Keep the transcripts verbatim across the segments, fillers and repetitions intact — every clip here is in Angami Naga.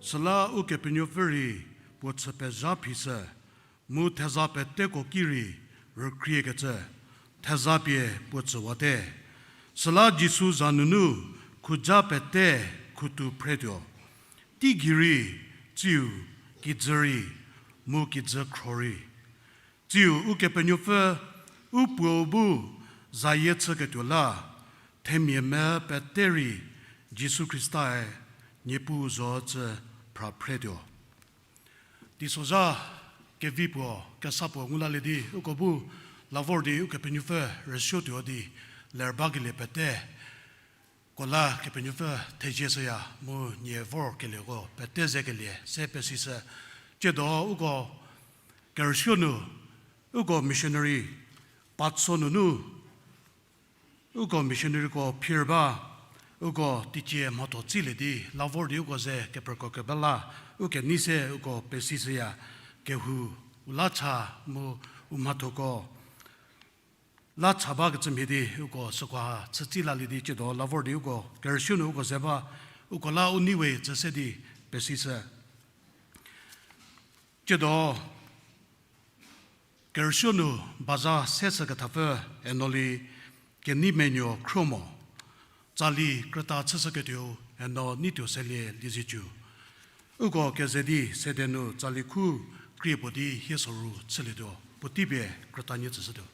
Süla Ukepenuopfü rei puo chü pezha phishü, mu theza peteko ki rei rükriekecü, theza pie puo tsüwate. Süla Jisu za nunu khuja pete khutu phretuo. Teigei rei, tsiu, kijü rei, mu kijü khro rei. Tsiu Ukepenuopfü, u Puou bu zayie chüketuo la, themia me pete rei Jisu Khristae Niepuu zo cü phra phretuo. Teisozha kevi puo, kesa puo ngu lalie di, uko bu la vor di Ukepenuopfü rüsuotuo di, ler bakelie pete ko la Kepenuopfü thezie shüya mu nie vorkelieko pete zekelie se pesishü. Tsiedo uko kerüsuo nu, uko missionary Patso nunu, uko missionaryko phir ba, uko teicie mhatho tsilie di, la vor di uko ze keprüko keba la, u kenei se uko pesishüya, kehou u la cha mu u mhathoko la cha bakecü mhie di uko süko ha chütsi lalie di tsiedo la vor di uko kerüsuo nu uko ze ba, uko la u nei we cü se di pesishü. Tsiedo kerüsuo nu baza se sükethapfü Enoli Keneimenuo Khruomo, tsali krüta chüshüketuou Eno Neituo Selie Liezietsu. Uko keze di sede nu tsali khu krie puo di hie soru chülietuo, puotei pie krüta nyie tsüshütuo.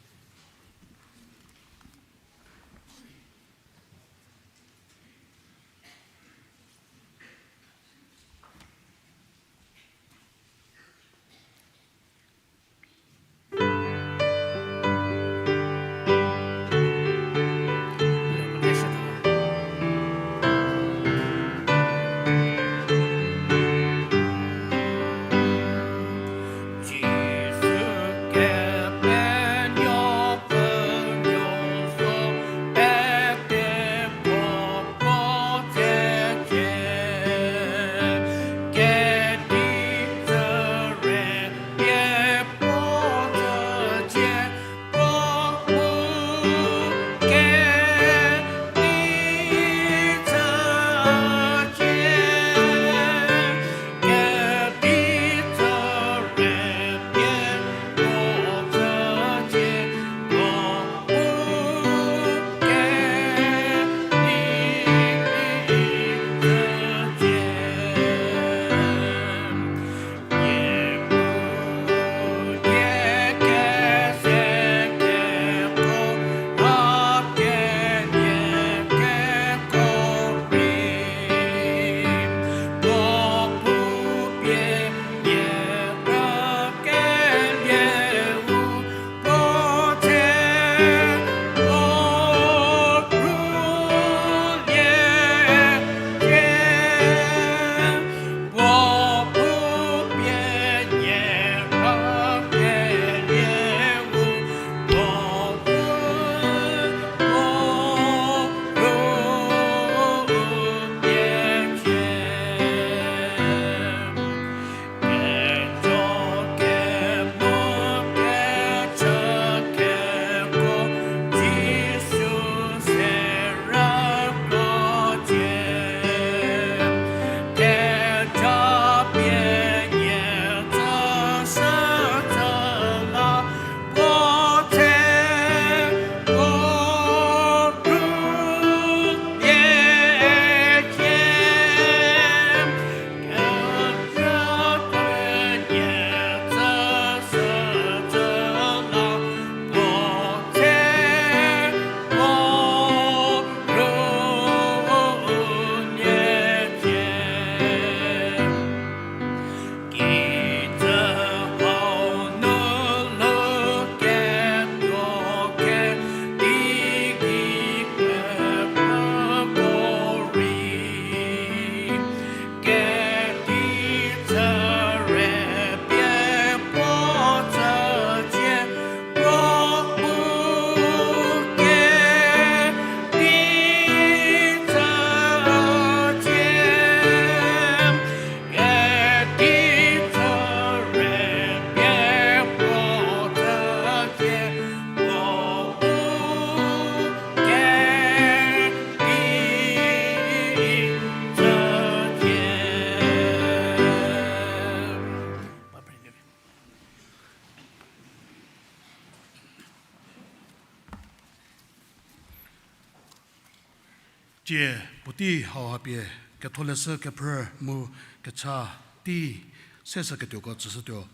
Tie puotei hauha pie Ketholeshü kephrü mu kecha tei seshüketuoko tsüshütuo.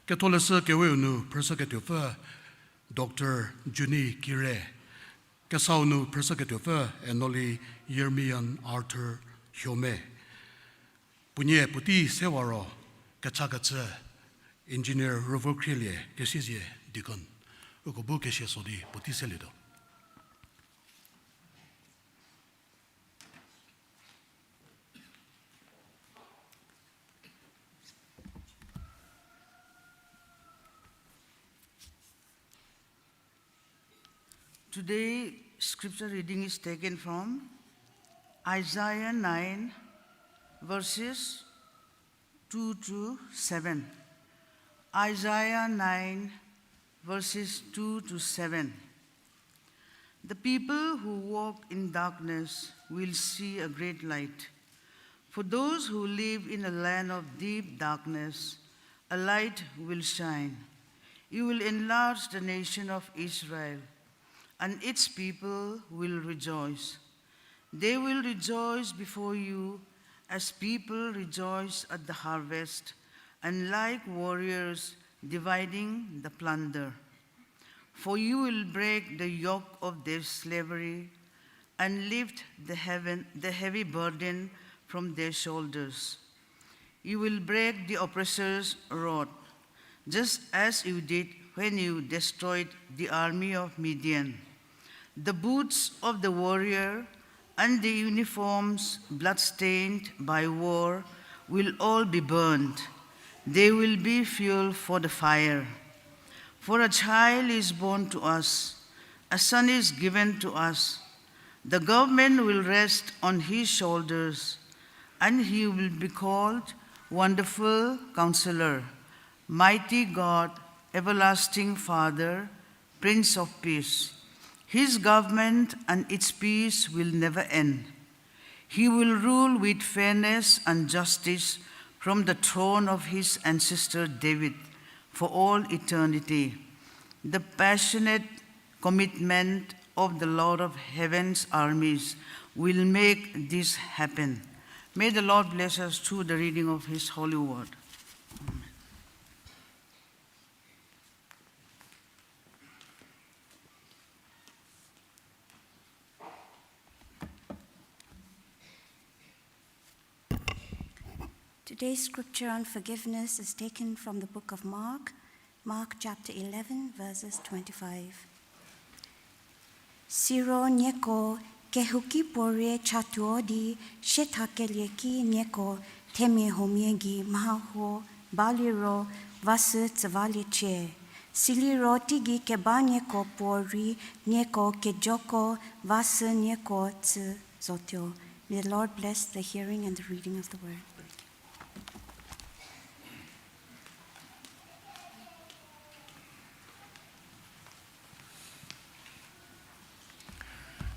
Ketholeshü keweu nu phrüshüketuopfü Doctor Juni Kire, kesau nu phrüshüketuopfü Enoli Yermian Arthur Hyome. Puonie puotei sewa ro kechakechü Engineer Rüvokrielie Kesiezie Deacon, uko bu kesia so di puotei selietuo. Today, scripture reading is taken from Isaiah nine, verses two to seven. Isaiah nine, verses two to seven. The people who walk in darkness will see a great light. For those who live in a land of deep darkness, a light will shine. You will enlarge the nation of Israel, and its people will rejoice. They will rejoice before you as people rejoice at the harvest, and like warriors dividing the plunder. For you will break the yoke of their slavery and lift the heaven, the heavy burden from their shoulders. You will break the oppressor's rod, just as you did when you destroyed the army of Midian. The boots of the warrior and the uniforms bloodstained by war will all be burned. They will be fuel for the fire. For a child is born to us, a son is given to us. The government will rest on his shoulders, and he will be called Wonderful Counselor, Mighty God, Everlasting Father, Prince of Peace. His government and its peace will never end. He will rule with fairness and justice from the throne of his ancestor David for all eternity. The passionate commitment of the Lord of heaven's armies will make this happen. May the Lord bless us through the reading of his holy word. Today's scripture on forgiveness is taken from the book of Mark, Mark chapter eleven, verses twenty-five. Siro nieko kehouki puorei chatuo di siethakelie ki nieko themia huomia gei mha huo baliro vasü tsüvaliecie. Siliro teigei keba nieko puorei nieko kejoko vasü nieko tsü zotuo. May the Lord bless the hearing and the reading of the word.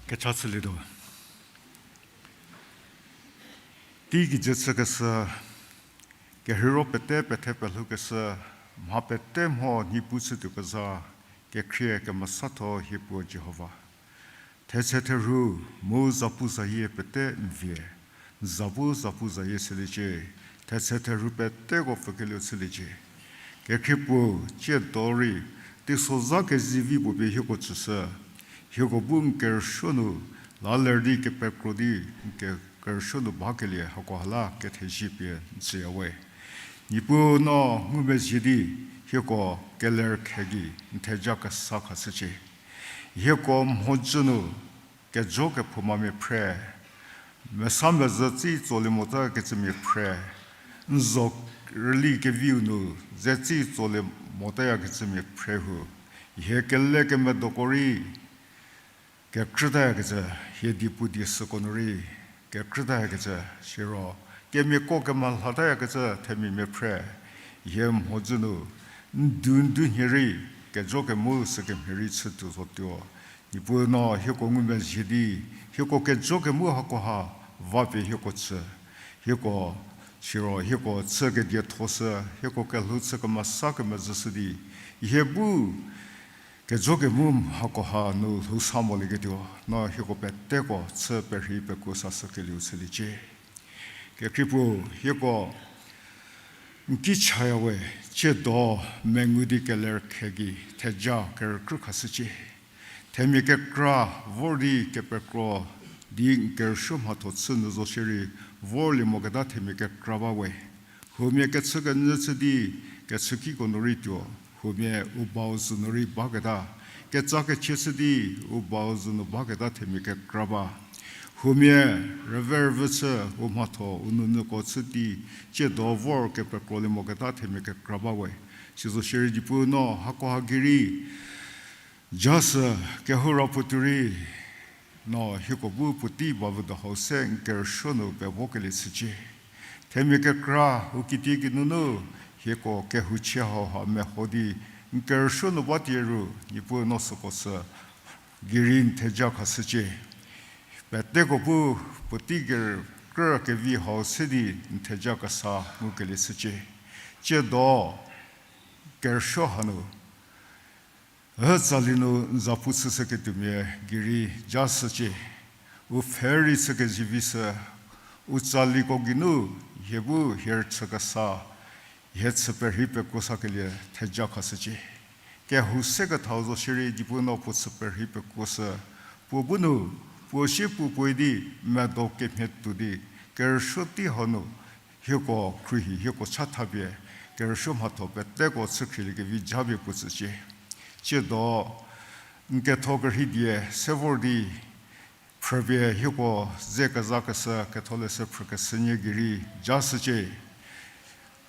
Kecha chülietuo. Teigei jü chükeshü, kerheiro pete pethe pelhoukeshü, mha pete mho Niepuu chütuo kezha, kekhrie kemesatho hie puo Jihova. Thetse therhu mu zapuzayie pete n vie, n za bu zapuzayie shüliecie, thetse therhu peteko pfükelieu chüliecie. Kekhrie puo, tsiedo rei, teisozha kezivi puo pie hieko tsüshü, hieko bu n kerüsuo nu, la ler di kepekro di, n ke- kerüsuo nu bakelie hakoha la kethezie pie n tsüyawe. Niepuu no ngumezhie di, hieko keler khe gei n theja kesa khashücie. Hieko mhodzü nu kejo kephoumamia phre, mesa mezhü tsi tsolie motayakecümia phre, n zo rüli keviu nu ze tsi tsolie motayakecümia phre hu, hie kele kemedoko rei, kekrütayakecü, hie die puo die süko nu rei, kekrütayakecü, siro, kemiako kemalhatayakecü themia mia phre, hie mhodzü nu, n du n du nhie rei, kejo kemu sükemhie rei chütuo zotuo. Niepuu no hieko ngumezhie di, hieko kejo kemu hakoha, va pie hieko tsü, hieko, siro, hieko chü kediethoshü, hieko kelhou chü kemesa kemezhüshü di, hie bu, Kejo kemu hakoha nu lhou sa molieketuo, no hieko peteko chü perhei pekuo sashükelieu chüliecie. Kekhrie puo, hieko n ki chaya we, tsiedo mengu di keler khe gei theja kerükrü khashücie. Themia kekra vor di kepekro di n kerüsuo mhatho chü nu zo shierei vorlie moketa themia kekra ba we. Huomia kechükenyü chü di kechükiko nu rei tuo, huomia u bau zü nu rei baketa, ketsa kechie chü di u bau zü nu baketa themia kekra ba. Huomia rüve rüvü chü u mhatho u nounyüko chü di tsiedo vor kepekrolie moketa themia kekra ba we. Sizo shierei Niepuu no hakoha gei rei jashü, kehoura puo tuo rei no hieko bu puotei bavü do hau se n kerüsuo nu pevokelie chücie. Themia kekra u kitiekinu nu hieko kehouchie hauha meho di n kerüsuo nu ba tie ru, Niepuu no süko sü gei rei n theja khashücie. Peteko bu puotei kerükrü kevi hau se di n theja kesa ngukelie chücie. Tsiedo kerüsuo hanu ütsali nu n zapu chüshüketuomia gei rei jashücie. U pfhe rei chükezivi sü, u tsaliko geinu hie bu hie rüchü kesa, hie chü perhei pekuo sakelie theja khashücie. Kehou se kethau zo shierei Niepuu no puo chü perhei pekuo sü, puo bu nu, puo sie puo puoe di medo kemhie tuo di, kerüsuo tei hanu hieko khruohi hieko chathapie kerüsuo mhatho peteko chükhrieliekevi japie puo tsücie. Tsiedo n ketho kerhei die se vor di phrüpie hieko ze kezakeshü ketholeshü phrükeshü nie gei rei jashücie.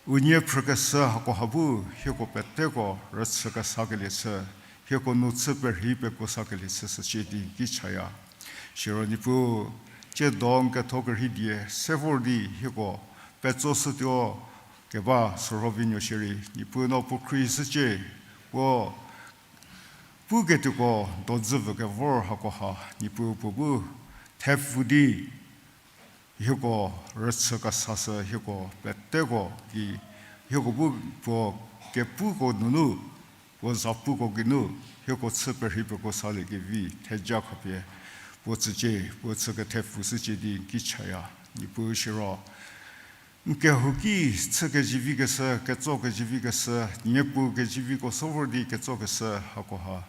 Unie phrükeshü hakoha bu hieko peteko rüchü kesakelie chü, hieko nu chü perhei pekuo sakelie chüshücie di n ki chaya. Siro Niepuu, tsiedo n ketho kerhei die se vor di hieko petsoshütuo keba sürhovi nuo shierei Niepuu no puo khruohishücie. Puo puketuoko dodzü vü kevor hakoha Niepuu puo bu thepfu di hieko rüchü kesashü hieko peteko ki, hieko bu puo kepuko nunu, puo zapuko geinu hieko chü perhei pekuo saliekevi theja khapie puo tsücie, puo chü kethepfushücie di n ki chaya. Niepuu siro n kehouki chü kezivi keshü, ketso kezivi keshü, niepu keziviko se vor di ketso keshü hakoha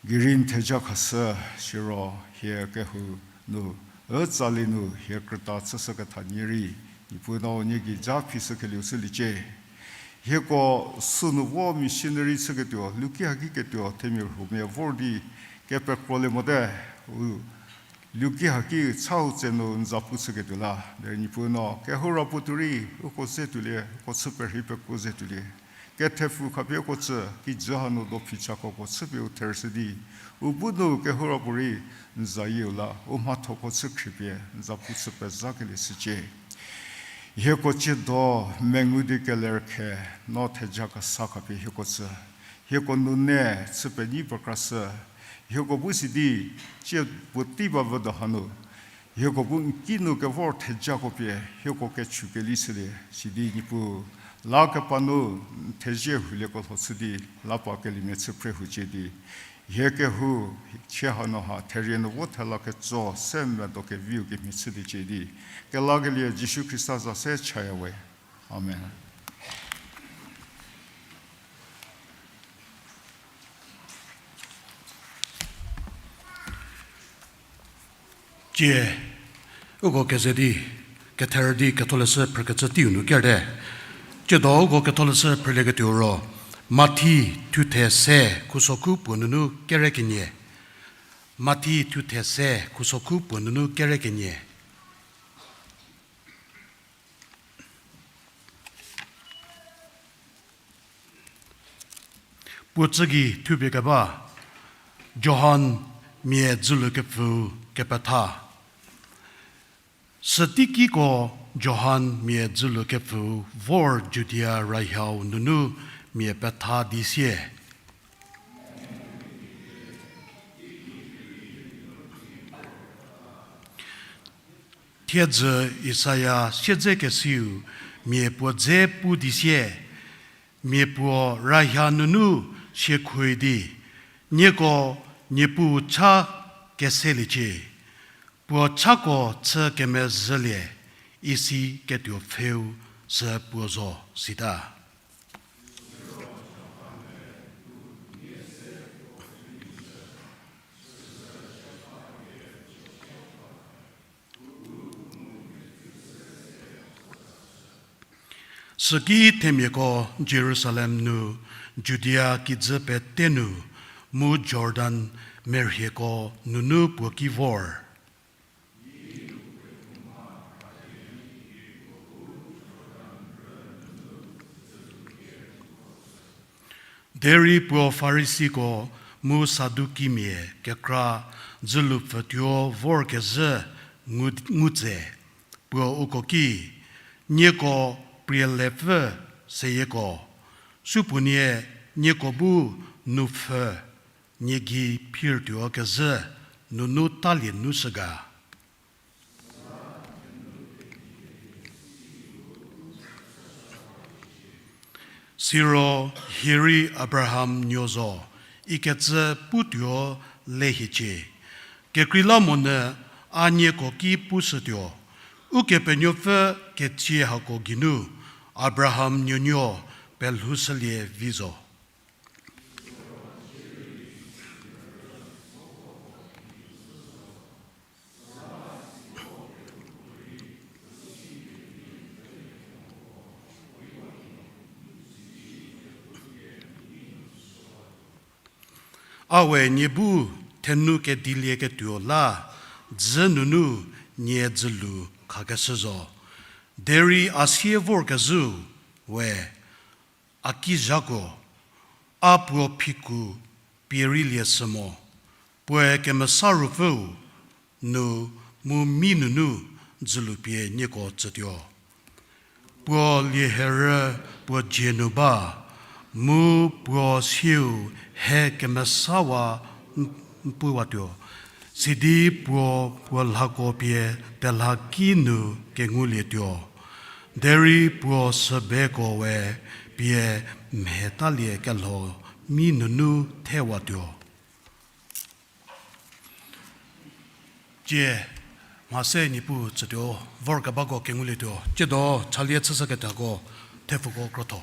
gei rei n theja khashü, siro hie kehou nu, ütsali nu hie krüta chüshü ketha nie rei, Niepuu no nie gei ja phi shükelieu chüliecie. Hieko sünu vo missionary chüketuo, luki haki ketuo themia huomia vor di kepekrolie mote, u luki haki chau tse nu n zapu chüketuo la derei Niepuu no kehoura puo tuo rei uko ze tuolie, uko chü perhei pekuo ze tuolie. Kethepfu khapie uko tsü kijü hanu do phichako puo chüpie u therüshü di, u bu nu kehoura puorei n zayieu la u mhathoko chü khriepie n zapu chü pezakelie shücie. Hieko tsiedo mengu di keler khe, no theja kesa khapie hieko tsü, hieko nune chü penyi pekrashü, hieko bu sidi tsie puotei bavü do hanu hieko bu n ki nu kevor thejako pie hieko kechu keli shülie sidi Niepuu, la kepa nu n thezie hulieko lho chü di la pa kelimia chü phre hucie di, hie kehou chie hanu ha therie nu vo thela ketso se medo keviu kemhie chüliecie di, kelakelie Jisu Khrista za se chaya we. Amen. Tie, uko keze di, ketherü di ketholeshü phrükecü teiu nu kerte. Tsiedo uko ketholeshü phrülieketuo ro, Mathi thuthe se khusokhu puo nunu kere kenie. Mathi thuthe se khusokhu puo nunu kere kenie. Puo tsü gei thupie keba, Johan mia dzülu kepfüu kepetha. Süteikiko Johan mia dzülu kepfüu vor Judia rahiau nunu mia petha di sie. Thiedzü Isaia siedzekesiu mia puo dze pu di sie, mia puo rahia nunu siekhoui di, Nieko Niepuu cha keseliecie, puo chako chü kemezhülie, isi ketuo pfheu sü puo zo sita. Süki themiako Jerusalem nu, Judia kijü pete nu, mu Jordan merhieko nunu puo ki vor. Derei puo Farisiko mu Sadukimia kekra dzülupfütuo vorkezhü ngu, ngu tse, puo uko ki, nieko prielepfü seyieko, supuonie nieko bu nupfhü nie gei phirtuo kezhü nunu talie nu shü ga? Siro hie rei Abraham nuo zo, ikecü putuo le hiecie. Kekreilamonyü a nieko ki pushütuo, Ukepenuopfü ketsie hako geinu Abraham nuonuo pelhoushülie vi zo. A we nie bu thenu kedilieketuo la, dzü nunu nie dzülu khakeshü zo. Derei a sie vorkezhüu we, a ki zhakuo, a puo phiku pie reilie shü mo, puoe Kemesa Ruopfüu nu mu mi nunu dzülu pie nieko tsütuo. Puo lieherü puo dzie nu ba, mu puo sieu he kemesawa n-, n puwatuo, sidi puo puo lhako pie telha ki nu kengulietuo. Derei puo sübeko we pie mhie talie kelho mi nunu thewatuo. Tie, mha se Niepuu tsütuo, vorkebako kengulietuo, tsiedo chalie chüshüketako, thepfuko krotho.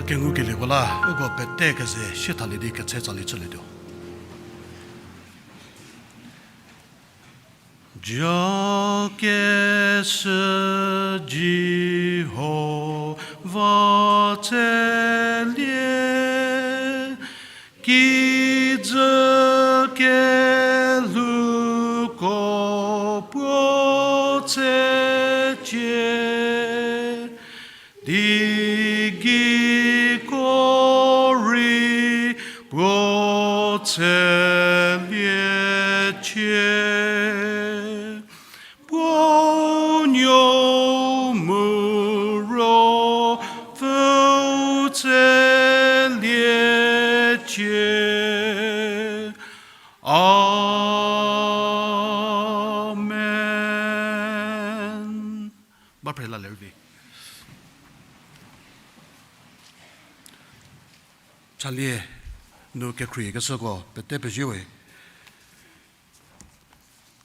Kengukelieko la, uko pete keze sie thalie di ketse tsali chülietuo. Jakeshü Jihova tselie, kijü kelhouko puo tsecie, di gei ko rei puo tseliecie, puo nuo mu ruopfüu tseliecie. Amen. Ba phre la lervi. Chalie nu kekhruohikeshüko pete pezie we.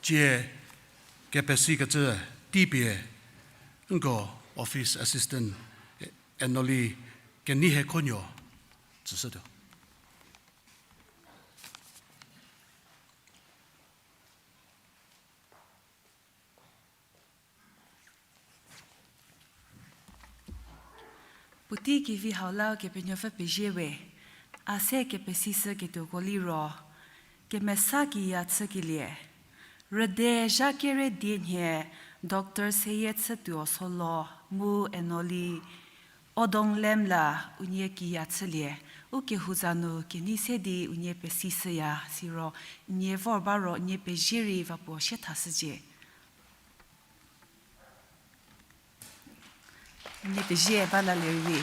Tsie kepesikecü teipie nko office assistant Enoli Keneihiekhonuo tsüshütuo. Puotei kevi hau la Ukepenuopfü pezie we, a se kepesishüketuoko liro, kemesa kiya chükelie, rüde zha kere die nhie Doctor Seyie Chütuo Solo mu Enoli Odong Lem la unie kiya chülie, u kehou za nu kenei se di unie pesishüya, siro nie vor ba ro nie pezie rei va puo sie thashücie. Nie pezie ba la lerei.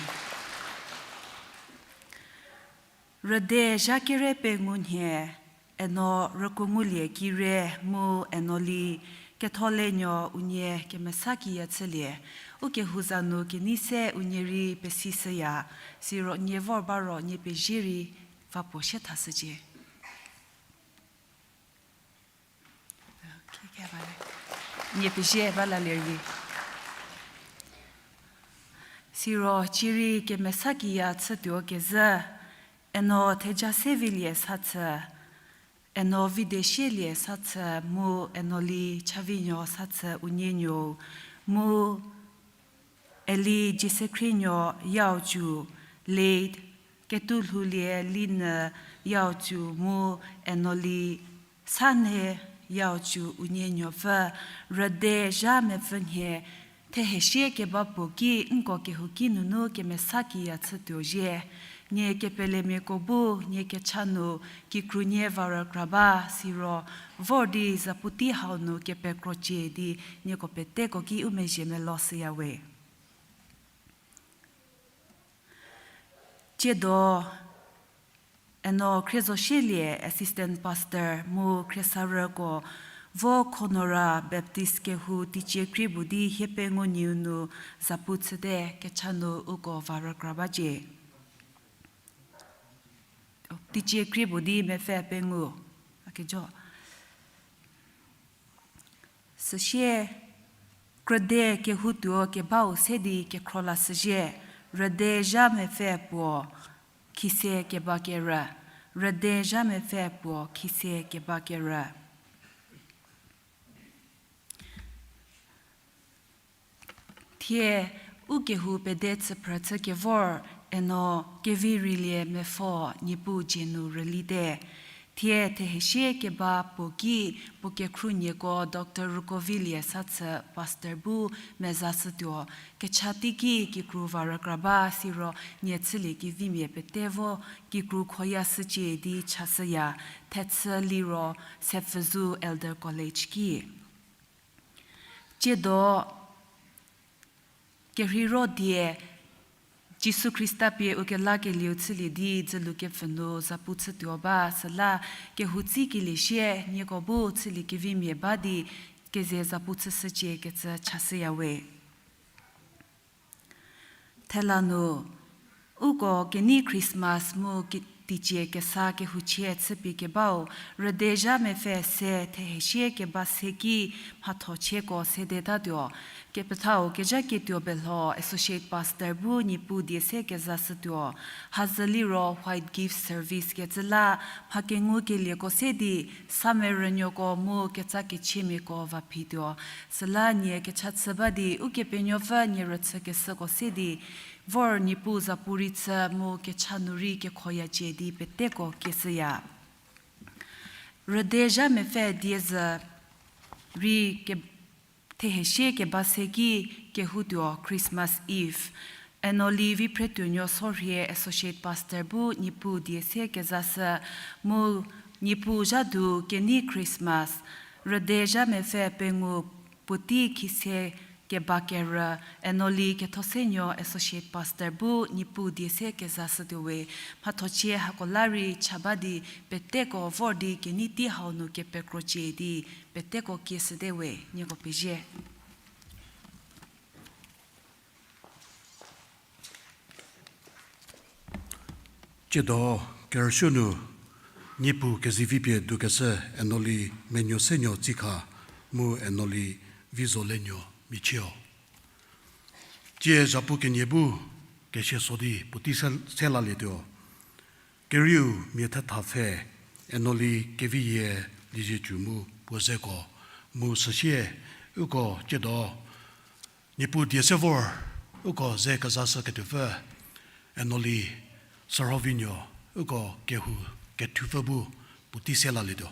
Rüde zha kere pengou nhie, Eno Rükongulie Kire mu Enoli Ketholenuo unie kemesa kiya chülie, u kehou za nu kenei se unie rei pesishüya, siro nie vor ba ro nie pezie rei va puo sie thashücie. Nie pezie ba la lerei. Siro cierei kemesa kiya chütuo kezhü, Eno Thejasevilie Sathü, Eno Videsielie Sathü mu Enoli Chavinuo Sathü unie nuou, mu Eli Jiesekhrinuo Yaocu, late Ketulhoulie Linyü Yaocu mu Enoli Sanhe Yaocu unie nuopfü, rüde zha mepfü nhie, thehesie keba puo ki nko kehouki nunu kemesa kiya chütuo zhie. Nie kepelemiako bu nie kecha nu kikru nie va rükra ba, siro vor di zapu tei hau nu kepekrocie di nieko peteko ki u mezhie melo shüya we. Tsiedo, Eno Khriezosielie Assistant Pastor mu khriesarüko vo Khonora Baptist kehou teicie krie puo di hiepengou nyieu nu zapu chüte, kecha nu uko va rükra bacie. Teicie krie puo di mepfü pengou. Akejo. Süsie, krüde kehoutuo kebau se di kekhro lashüzhie, rüde zha mepfü puo khise keba kerü, rüde zha mepfü puo khise keba kerü. Thie, u kehou pede chüphrü chü kevor, Eno Kevireilie Mepfo Niepuu dzie nu rülite. Thie thehesie keba puo ki, puo kekhruohieko Doctor Rükovilie Sathü Pastor bu mezashütuo, kecha teiki kikru va rükra ba siro nie chülie kevimia pete vo kikru khoya shücie di chashüya, thechü liro Sepfüzou Elder College ki. Tsiedo kerheiro die Jisu Khrista pie ukelakelieu chülie di dzülu kepfhü nu zapu chütuo ba, süla kehou tsikelie sie nieko bu chülie kevimia ba di keze zapu chüshücie kecü chashüya we. Thela nu, uko kenei Christmas mu ki-, teicie kesa kehouchie chüpie kebau, rüde zha mepfü se thehesie keba se ki mhathochieko sedetatuo. Kepethau Kejaketuo Belho Associate Pastor bu Niepuu die se kezashütuo. Hazü liro White Gift Service kecü la mha kengukelieko se di, samerünuoko mu ketsa kechiemiako va phituo. Süla nie kecha chü ba di Ukepenuopfü nie rüchükeshüko se di vor Niepuu zapu rei chü mu kecha nu rei kekhoyacie di peteko kieshüya. Rüde zha mepfü die zü rei ke- thehesie keba se ki kehoutuo Christmas Eve. Enoli Viphretuonuo Sorhie Associate Pastor bu Niepuu die se kezashü mu Niepuu zha du kenei Christmas, rüde zha mepfü pengou puotei khise keba kerü, Enoli Kethosenuo Associate Pastor bu Niepuu die se kezashütuowe. Mhathochie hako la rei cha ba di peteko vor di kenei tei hau nu kepekrocie di peteko kieshüte we, nieko pezie. Tsiedo kerüsuo nu Niepuu kezivipie dukeshü Enoli Menuosenuo Tsikha mu Enoli Vizolenuo Michieu. Tsie zhapu kenie bu kesie so di puotei se- se lalietuo. Kerieu mia thetha pfhe Enoli Keviyie Liezietsu mu puo zeko mu süsie uko tsiedo Niepuu die se vor uko ze kezashüketuopfü Enoli Sürhovinuo uko kehou kethupfü bu puotei se lalietuo.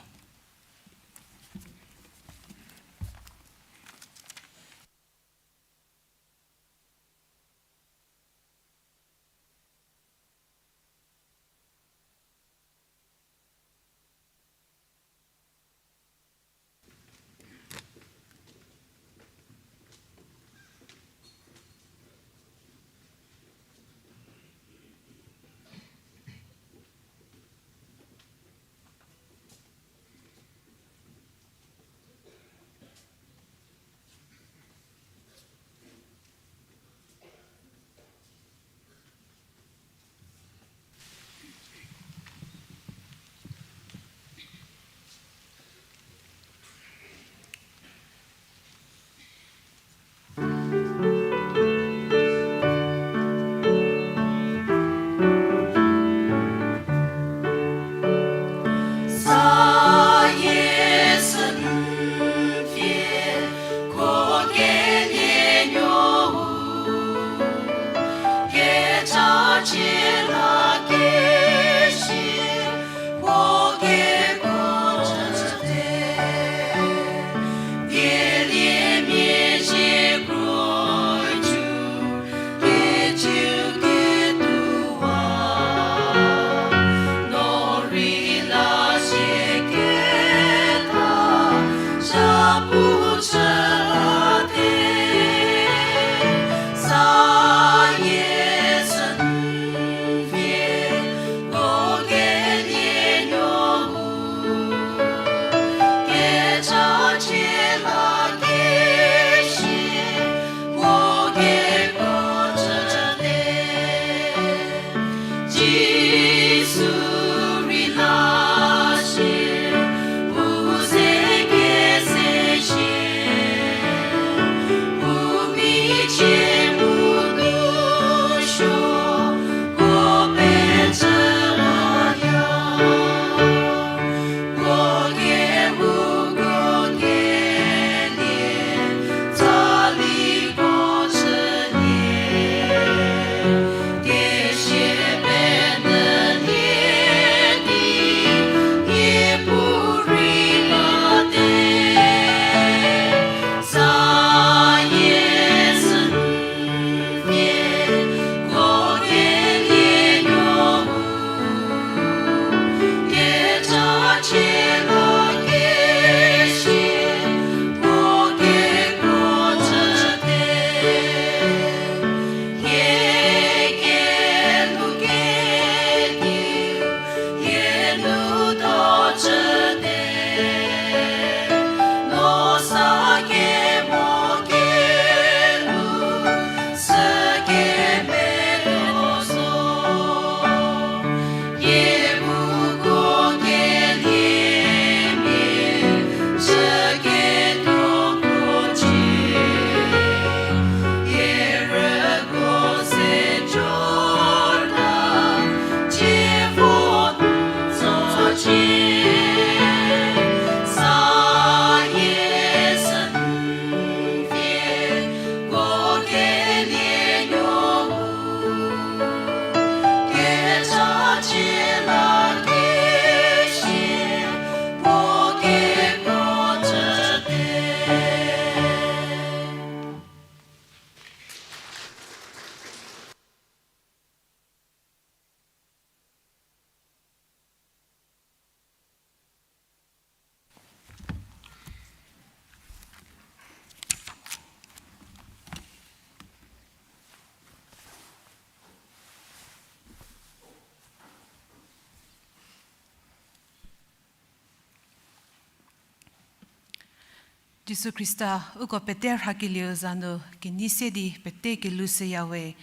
Jisu Khrista, uko pete rhakelieu za nu kenei se di pete kelou shüyawe.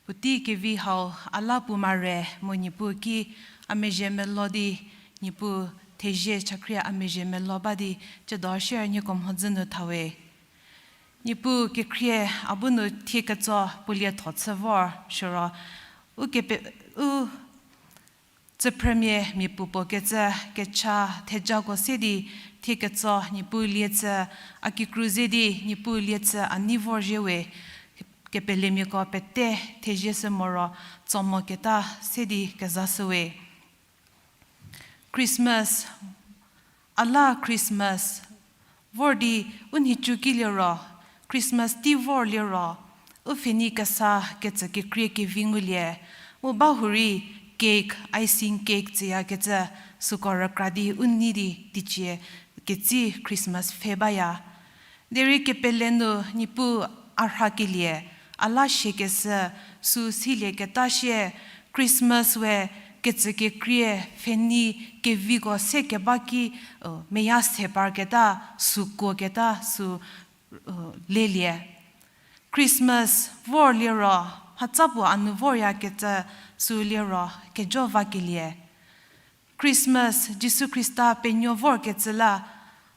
Puotei kevi hau a la puo mare mu Niepuu ki a mezhie melo di, Niepuu thezie chakhrie a mezhie melo ba di, tsiedo shie nieko mhodzü nu thawe. Niepuu kekhrie a bu nu thie ketso puo lietho chü vor, siro u kepe-, u tsüphrümia mia puopuo kecü kecha thejako se di thie ketso Niepuu lie chü, a kikru ze di Niepuu lie chü a nei vorzhie we, kepelemiako pete thezie shü moro tso moketa se di kezashüwe. Christmas, a la Christmas vor di u nhicu ki liro, Christmas tei vor liro, u pfhenei kesa kecü kekrie kevi ngulie, mu ba hurei cake, icing cake tsüyakecü, süko rükra di u nei di teicie ketsi Christmas pfhe baya. Derei kepele nu Niepuu a rhakelie, a la siakeshü, sü silieketa sie, Christmas we kecü kekrie pfhenei keviko se keba ki, meya se parketa, sü kuoketa, sü, lelie. Christmas vor liro, mhatsa puo a nu voryakecü, sü liro, kejo vakelie. Christmas, Jisu Khrista penuo vorkecü la,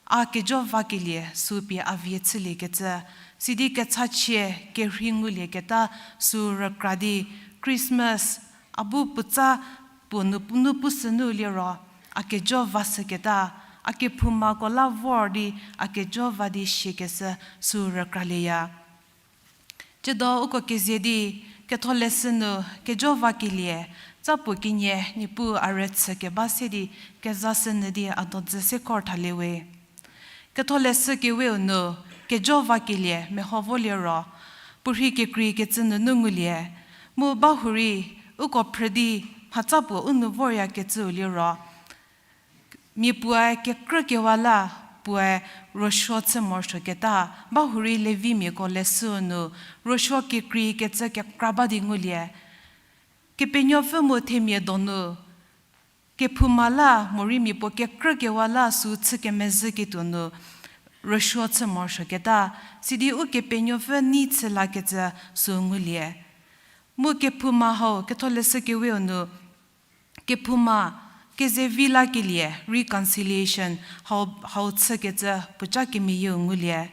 a kejo vakelie, sü pie a vie chüliekecü, sidi kechachie kerhei ngulieketa, sü rükra di, Christmas, a bu puotsa puo nu, nu pushünu liro, a kejo vashüketa, a kephoumako la vor di, a kejo va di siakeshü, sü rükralieya. Tsiedo uko keze di, ketholeshü nu kejo vakelie, tsa puo kenie Niepuu a rüchü keba se di, kezashü nyü di a dodzü se kor thaliewe. Ketholeshü keweu nu, kejo vakelie meho voliro, puorhi kekreikecü nunu ngulie, mu ba hurei, uko phrü di, mhatsa puo u nu voryakecüu liro, mia puoe kekrükewa la, puoe ruosuo chü morosuoketa, ba hurei Levimiako leshüu nu, ruosuo kekreikecü kekra ba di ngulie. Kepenuopfü mu themia donu, kephouma la, morei mia puo kekrükewa la sü chü kemezhüketuo nu, ruosuo chü morosuoketa, sidi Ukepenuopfü nei chü lakecü sü ngulie. Mu kephouma hau, ketholeshü keweu nu, kephouma, kezevi lakelie, reconciliation, hau, hau chükecü puoca kemeyieu ngulie.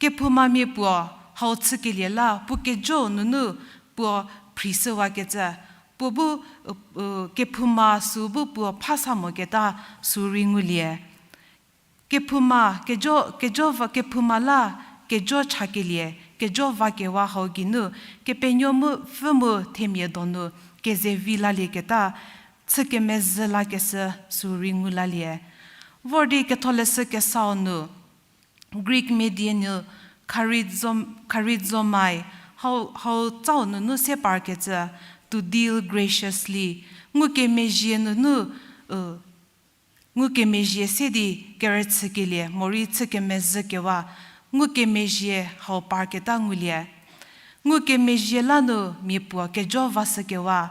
Kephoumamia puo, hau chükelie la, puo kejo nunu, puo phrishüwakecü, puo bu, kephouma sü bu puo phasa moketa sü rei ngulie. Kephouma, kejo, kejo va, kephouma la, kejo chakelie, kejo vakewa hau geinu, Kepenuopfü mu themia donu, kezevi lalieketa, chü kemezhü lakeshü sü rei ngu lalie. Vor di ketholeshü kesau nu, Greek medie nu, charizom-, charizomai, hau, hau tsau nunu se parkecü, to deal graciously, ngukemezhie nunu, ngukemezhie se di kerüchükelie, morei chü kemezhükewa, ngukemezhie hau parketa ngulie. Ngukemezhie la nu mia puo kejo vashükewa,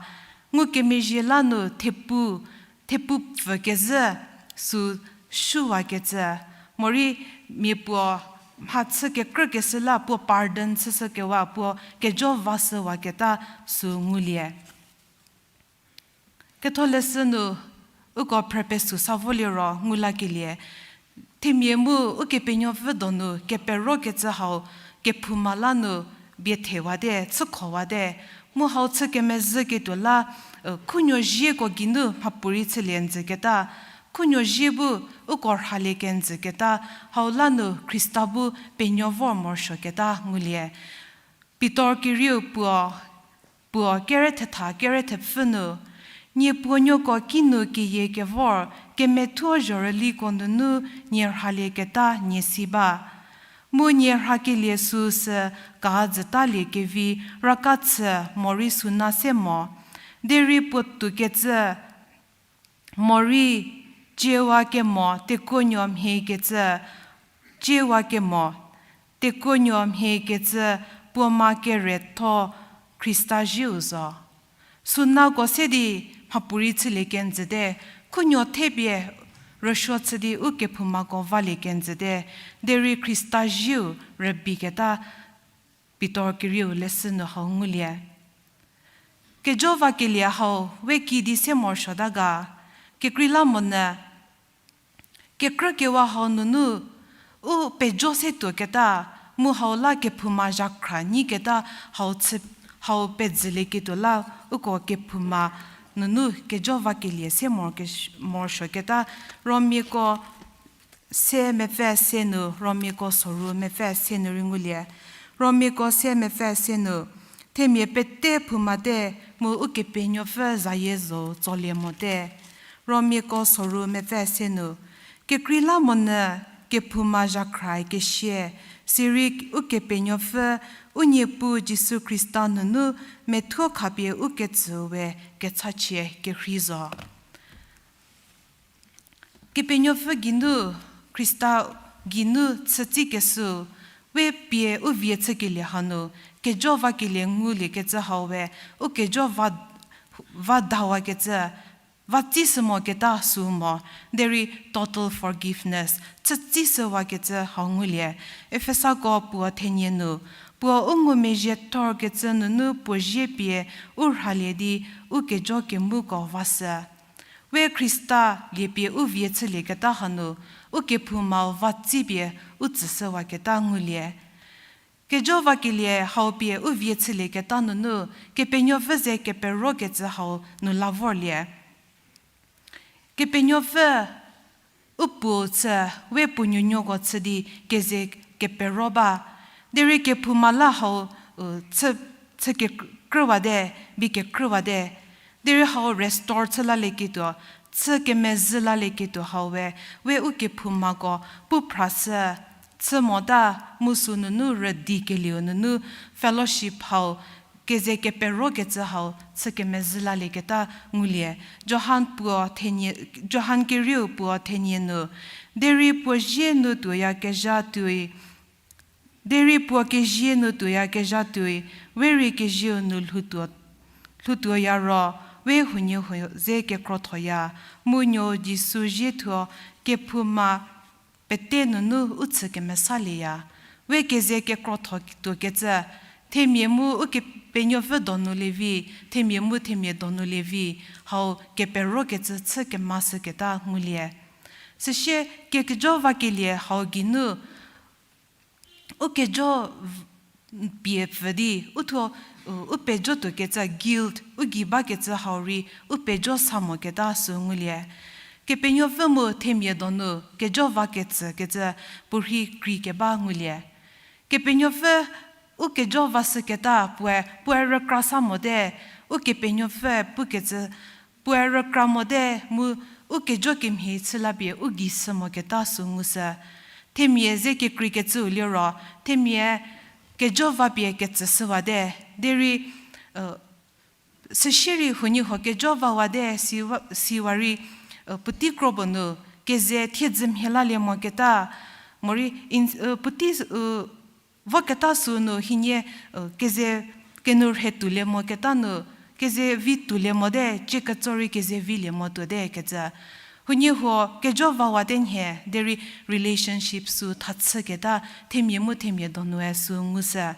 ngukemezhie la nu thepu, thepu pfü kezhü sü shuwakecü, morei mia puo mhachü kekrükeshü la puo pardon chüshükewa, puo kejo vashüwaketa sü ngulie. Ketholeshü nu uko phrü pesü sa voliro ngu lakelie, themia mu Ukepenuopfü donu keperokecü hau kephouma la nu bie thewate, chükhowate, mu hau chü kemezhüketuo la, khunuo zieko geinu mhapuorei chülie njüketa, khunuo zie bu uko rhalie kenjüketa, hau la nu Khrista bu penuo vor morosuoketa ngulie. Pitor kerieu puo, puo kere thetha kere thepfü nu, nie puonuoko kinu keyie kevor kemethuo zhorüliko nunu nie rhalieketa nie si ba. Mu nie rhakelie süu sü ka zütalie kevi raka chü morei suna se mo. Derei puo toukecü morei, ciewa kemo tekuonuo mhiekecü, ciewa kemo tekuonuo mhiekecü puo ma keretho Khrista zieu zo. Sunako se di mhapuorei chülie kenjüte, khunuo thepie rüsuo chü di u kephoumako valie kenjüte, derei Khrista zieu rübeiketa Pitor kerieu leshü nu hau ngulie. Kejo vakelie hau we kidi se morosuota ga, kekreilamonyü, kekrükewa hau nunu u pejo se tuoketa, mu hau la kephouma zhakhra nyiketa hau chü, hau pezülieketuo la uko kephouma nunu kejo vakelie se morosuoketa, Romiako se mepfü se nu, Romiako soru mepfü se nu rei ngulie. Romiako se mepfü se nu, themia pete phoumate mu Ukepenuopfü zayie zo tsolie mote. Romiako soru mepfü se nu, kekreilamonyü kephouma zhakhra kesie, sirei Ukepenuopfü u Niepuu Jisu Khrista nunu methuo khapie u ketsüu we kechachie kerhei zo. Kepenuopfü geinu, Khrista geinu chütsükeshüu, we pie u vie chükelie hanu, kejo vakelie nguliekecü hau we, u kejo va, va dawakecü, va tsishü moketa süu mo, derei total forgiveness, chütsishüwakecü hau ngulie. Efesako puo thenie nu, puo u ngumezhie thorkecü nunu puo zie pie u rhalie di u kejo kemuko vashü. We Khrista liepie u vie chülieketa hanu, u kephoumau va tsipie u tsüshüwaketa ngulie. Kejo vakelie hau pie u vie chülieketa nunu, Kepenuopfü ze keperokecü hau nu la vorlie. Kepenuopfü u puo chü, we puo nuonuoko chü di keze kepero ba. Derei kephouma la hau, u, chü, chü kekrüwate, bi kekrüwate. Derei hau restore chü lalieketuo, chü kemezhü lalieketuo hau we, we u kephoumako pu phrashü, chü mota mu sü nunu rüdi kelieu nunu fellowship hau, keze keperokecü hau chü kemezhü lalieketa ngulie. Johan puo thenie, Johan kerieu puo thenie nu, derei puo zie nu tuoyakezha tuoi, derei puo kezie nu tuoyakezha tuoi, we rei kezieu nu lhoutuo, lhoutuoya ro, we huoniehuo ze kekrothoya, mu Nuou Jisu zie thuo kephouma pete nunu u chü kemesalieya. We keze kekrotho tuokecü, themia mu Ukepenuopfü donu lievi, themia mu themia donu lievi, hau keperokecü chü kemashüketa ngulie. Süsie kekejo vakelie hau geinu, u kejo pie pfü di, u thuo, u, u pejo tuokecü guilt, u gei bakecü hau rei, u pejo sa moketa sü ngulie. Kepenuopfü mu themia donu kejo vakecü kecü puorhi kreikeba ngulie. Kepenuopfü u kejo vashüketa puoe, puoe rükra sa mote, Ukepenuopfü pukecü, puoe rükra mote mu u kejo kemhie chü lapie u gei shü moketa sü ngushü. Themia ze kekreikecüu liro, themia kejo vapie ketsüshüwate, derei, süsie rei huoniehuo kejo vawate siwa, siwa rei, puotei kro puo nu, keze thiedzü mhie lalie moketa, morei, puotei, voketa sü nu hienie, keze kenu rhe tuolie moketa nu, keze vi tuolie mote, cie ketso rei keze vilie mo tuote kecü. Huoniehuo kejo vawate nhie, derei relationship sü thachüketa, themia mu themia donue sü ngushü.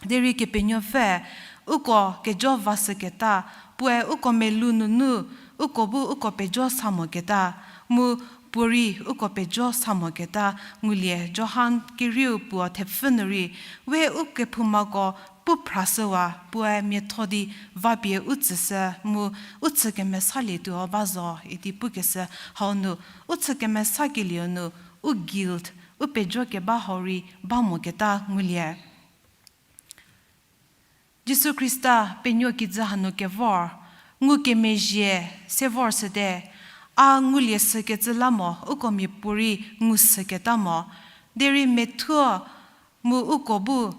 Derei Kepenuopfü, uko kejo vashüketa, puoe uko melou nunu, uko bu uko pejo sa moketa, mu puorei uko pejo sa moketa ngulie. Johan kerieu puo thepfü nu rei, we u kephoumako pu phrashüwa, puoe miatho di vapie u tsüshü mu u chü kemesalietuo ba zo idi pukeshü hau nu, u chü kemesakelieu nu, u guilt, u pejo keba hau rei ba moketa ngulie. Jisu Khrista penuo kijü hanu kevor, ngukemezhie se vor shüte, a ngulie shükecü la mo, uko miapuorei ngu shüketa mo. Derei methuo mu uko bu,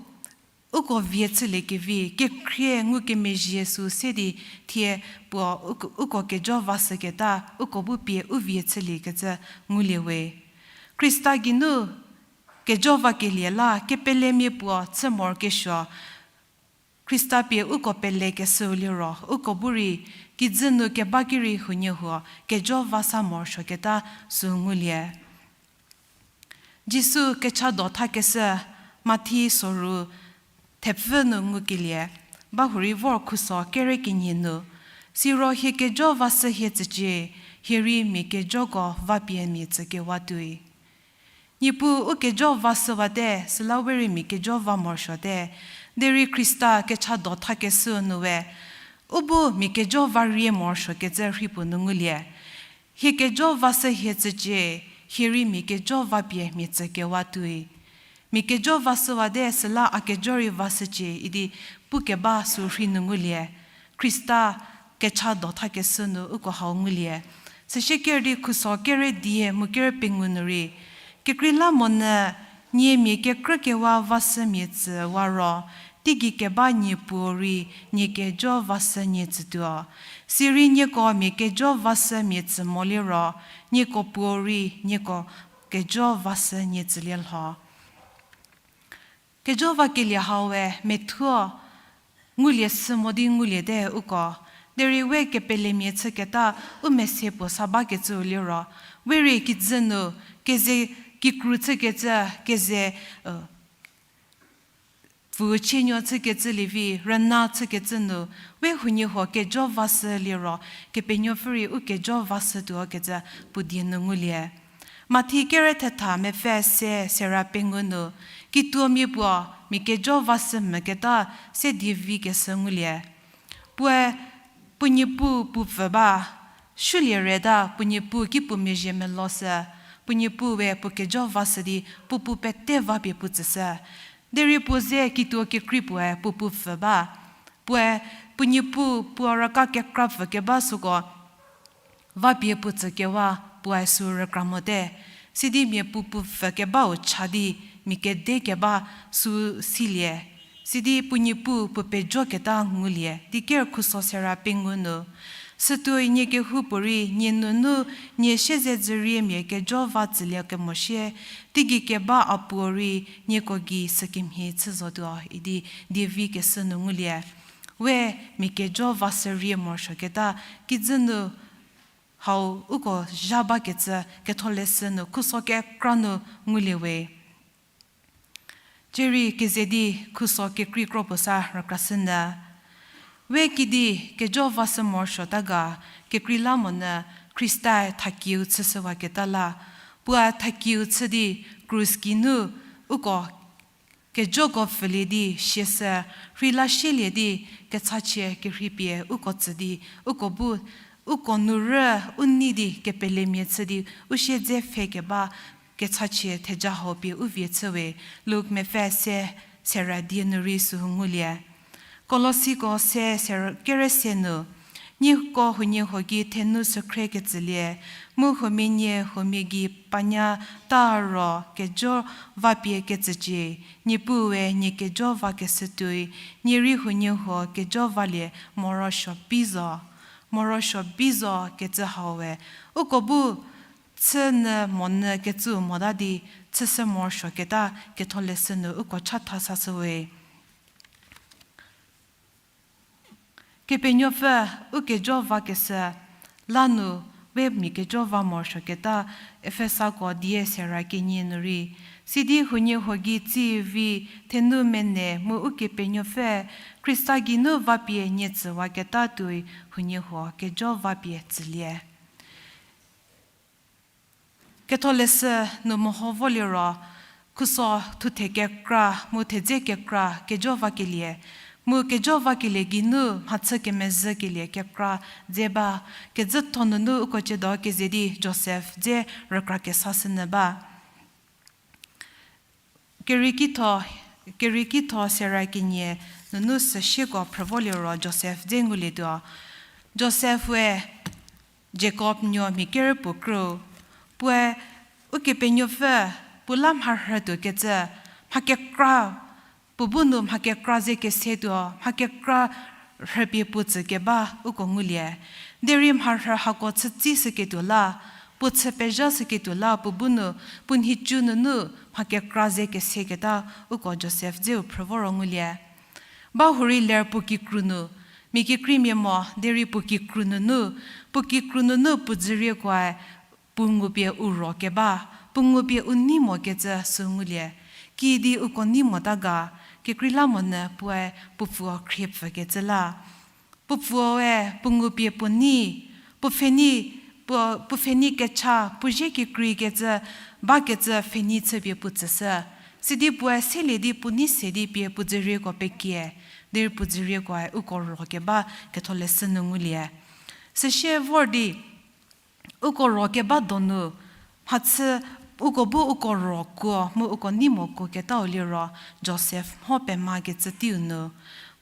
uko vie chüliekevi, kekhrie ngukemezhie sü se di thie puo uko, uko kejo va shüketa, uko bu pie u vie chüliekecü ngulie we. Khrista geinu kejo vakelie la kepelemia puo chü morokesuo, Khrista pie uko pelekeshüu liro, uko bu rei kijü nu keba ki rei huoniehuo kejo va sa morosuoketa sü ngulie. Jisu kechado thakeshü Mathi soru thepfü nu ngukelie, ba hurei vor khuso kere kenie nu, siro hie kejo va shü hie tsücie, hie rei mia kejoko va pie mia tsükewa tuoi. Niepuu u kejo va shüwate, süla we rei mia kejo va morosuote. Derei Khrista kechado thakeshü nu we, u bu mia kejo va rie morosuokecü rhei puo nu ngulie. Hie kejo va shü hie tsücie, hie rei mia kejo va pie mia tsükewa tuoi. Mia kejo va shüwate süla a kejo rei va shücie idi pukeba sü rhei nu ngulie. Khrista kechado thakeshü nu uko hau ngulie. Süsie ker di khuso kere die mu kere pengou nu rei, kekreilamonyü nie mia kekrükewa va shü mia tsüwa ro, teigei keba Niepuo rei nie kejo va shü nie tsütuo. Sirei nieko mia kejo va shü mia tsü moliro, nieko Puo rei nieko kejo va shü nie tsülie lho. Kejo vakelie hau we methuo ngulie shü mo di nguliete uko. Derei we kepelemia chüketa u mese puo sa bakecüu liro, we rei kijü nu keze kikru chükecü, keze, pfüu chienuo chükecü lievi rüna chükecü nu, we huoniehuo kejo va shü liro, Kepenuopfü rei u kejo va shütuo kecü puo die nu ngulie. Mathi kere thetha mepfü se sera pengou nu, kituomia puo mia kejo va shü müketa se dievi keshü ngulie. Puoe puo niepuu puo pfü ba, sulie reta puo niepuu ki puo mezhie melo shü, puo niepuu we puo kejo va shü di puo puu pete va pie puo tsüshü. Derei puo ze kituo kekrei puoe puo puo pfü ba. Puoe puo niepuu puo raka kekra pfü keba süko va pie puo tsükewa puoe sü rükra mote. Sidi mia puo puo pfü kebau cha di mia kede keba sü silie. Sidi puo niepuu puo pejoketa ngulie di ker khuso sera pengou nu. Sütuoi nie kehoupuorei nie nunu nie siezedzüriemia kejo va tsülie kemo sie, teigei keba a puo rei nieko gei sükemhie chü zotuo idi dievi keshü nu ngulie. We mia kejo va shü rie morosuoketa kijü nu hau uko zha bakecü Ketholeshü nu khuso kekra nu ngulie we. Cierei keze di khuso kekrei kro puo sa rükrashünyü. We kidi kejo va shü morosuota ga, kekreilamonyü Khristae thakieu chüshüwaketa la, puoe thakieu chü di krus geinu uko kejoko pfülie di siashü, rheila sielie di kechachie kerhei pie uko tsü di, uko bu, uko nu rü u nei di kepelemia chü di u siedze pfhe keba kechachie theja hau pie u vie chü we. Luk mepfü se sera die nu rei sü ngulie. Kolosiko se ser-, kere se nu, nieko huoniehuo gei thenu sükhrie ketsülie, mu huomia nie huomia gei panyata ro kejo va pie ketsücie, Niepuue nie kejo va keshü tuoi, nie rei huoniehuo kejo valie morosuo bi zo, morosuo bi zo kecü hau we. Uko bu chünyü monyü kecüu mota di chüshü morosuoketa Ketholeshü nu uko chatha sashü we. Kepenuopfü u kejo va keshü la nu we mia kejo va morosuoketa Efesako die sera kenie nu rei. Sidi huoniehuo gei tsivi thenu mene mu Ukepenuopfü Khrista geinu va pie nie tsüwaketa tuoi huoniehuo kejo va pie tsülie. Ketholeshü nu meho voliro, khuso thuthe kekra mu thedze kekra kejo vakelie, mu kejo vakelie geinu mhachü kemezhükelie kekra dze ba, kezhütho nunu uko ciedo keze di Josef dze rükra kesashünyü ba. Keriekitho, Keriekitho sera kenie nunu süsieko phrü vo liro Josef dze ngulietuo. Josef-e Jakob nuo mia kerü puo krü, puoe Ukepenuopfü puo la mharhü tuokecü, mha kekra, puo bu nu mha kekra ze kesetuo, mha kekra rhüpie puo tsükeba uko ngulie. Derei mharhü hako chütsishüketuo la, puo chü pezhashüketuo la, puo bu nu, puo nhicu nunu mha kekra ze keseketa uko Josef dzeu phrü vo ro ngulie. Ba hurei ler puo kikru nu, mia kekreimia mo, derei puo kikru nunu, puo kikru nunu puo dzüriekuoe, puo ngupie u ro keba, puo ngupie u nei mokecü sü ngulie. Kiüdi uko nei mota ga, kekreilamonyü puoe puo pfuo khriepfükecü la. Puo pfuoe puo ngupie puo nei, puo pfhenei, puo, puo pfhenei kecha, puo zie kekreikecü, bakecü pfhenei chüpie puo tsüshü. Sidi puoe selie di puo nei se di pie puo dzürieko pekie, derei puo dzüriekoe uko ro keba ketholeshü nu ngulie. Süsie vor di, uko ro keba donu, mhachü uko bu uko ro kuo mu uko nei mo kuo ketau liro, Josef mho pema kecü teiu nu.